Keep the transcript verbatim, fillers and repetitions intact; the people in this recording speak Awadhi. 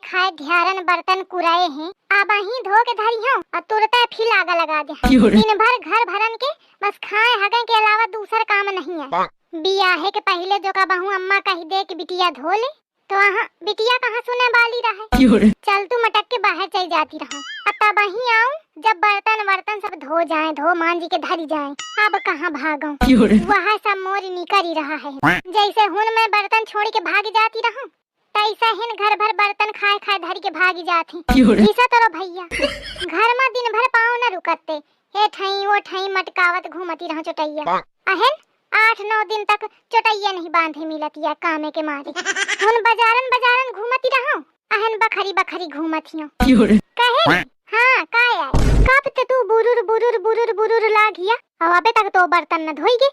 खाए ढ्यारन बर्तन कुराए हैं, अबहीं धो के धरी हूँ और तुरते फिर आगा लगा दे। क्यों रे? दिन भर घर भरन के बस खाए हगन के अलावा दूसर काम नहीं है। बियाहे के पहिले जो का बहू अम्मा कही दे कि बिटिया धो ले, तो अहाँ बिटिया कहाँ सुने वाली रहे। क्यों रे? चल तू मटक के बाहर चल जाती रहूं, और तबहीं आऊं जब बर्तन वर्तन सब धो जाए, धो मांजी के धरी जाए। अब कहाँ भागूं? क्यों रे? वह सब मोर निकरी रहा है। जैसे हुन मैं बर्तन छोड़ के भाग जाती रहूं, तैसा हिन घर भर बर्तन खाए खाए धरी के भागी जात ही। क्यों रे? इसा तोरो भैया घर मा दिन भर पाँव न रुकते, ए ठई ओ ठई मटकावत घूमती रहो चोटैया। अहन आठ नौ दिन तक चोटैया नहीं बांधे मिलतिया कामे के मारे। हुन बजारन बजारन घूमती रहो, अहन बखरी बखरी घूमत हियो। क्यों रे? कहे हाँ, का आए? कब ते तू बुरुर बुरुर बुरुर बुरुर लागिया, और अबे तक तो बर्तन न धोई गे।